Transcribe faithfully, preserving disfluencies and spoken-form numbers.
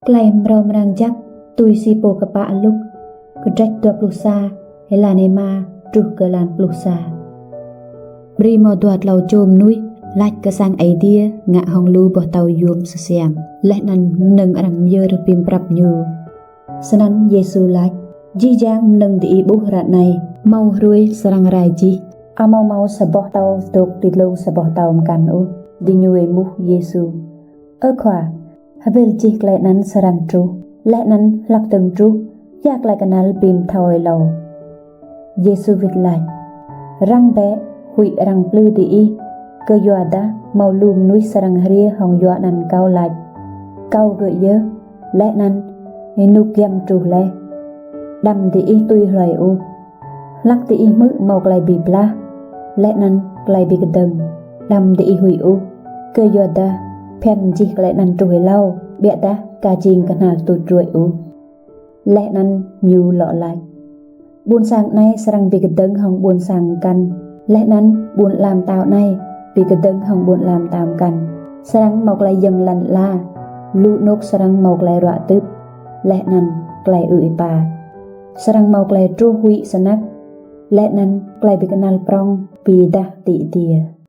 Klei mrâo mrang jăk tui si pô kpă Luk, kdrêč dua pluh sa, êlan êma truh kơ êlan pluh sa. Brei mâo dua tlâo čô mnuih lač kơ sang Aê Diê ngă hŏng lu boh tâo yuôm siam, leh anăn mnơ̆ng arăng myơr bi mprăp ñu. Snăn Yêsu lač: Jih jang mnơ̆ng diih ƀuh ară anei, mâo hruê srăng rai jih. Amâo mâo sa boh tâo dôk ti dlông sa boh tâo mkăn ôh, diñu êmuh Yêsu: Ơ Khua, hbĭl jih klei anăn srăng truh, leh anăn hlăk dơ̆ng truh, ya klei knăl bi mthâo êlâo? Yêsu wĭt lač: Răng bĕ, huĭ arăng mplư diih, kyuadah mâo lu mnuih srăng hriê hŏng yua anăn kâo lač: Kâo gơ̆ yơh, leh anăn: Ênuk giăm truh leh. Đăm diih tui hluê ôh. Hlăk diih hmư̆ mâo klei bi blah, leh anăn klei bi kdơ̆ng, đăm diih huĭ ôh, kyuadah bhiăn jih klei anăn truh êlâo, ƀiădah ka jing knhal tuč ruê̆ ôh. Leh anăn ñu lŏ lač: Ƀuôn sang anei srăng bi kdơ̆ng hŏng ƀuôn sang mkăn, leh anăn ƀuôn ala mtao anei bi kdơ̆ng hŏng ƀuôn ala mtao mkăn. Srăng mâo klei yơ̆ng lăn ala, lu anôk srăng mâo klei ruă tưp, leh anăn klei ư̆ êpa. Srăng mâo klei truh huĭ snăk, leh anăn klei bi knăl prŏng bi êdah ti adiê.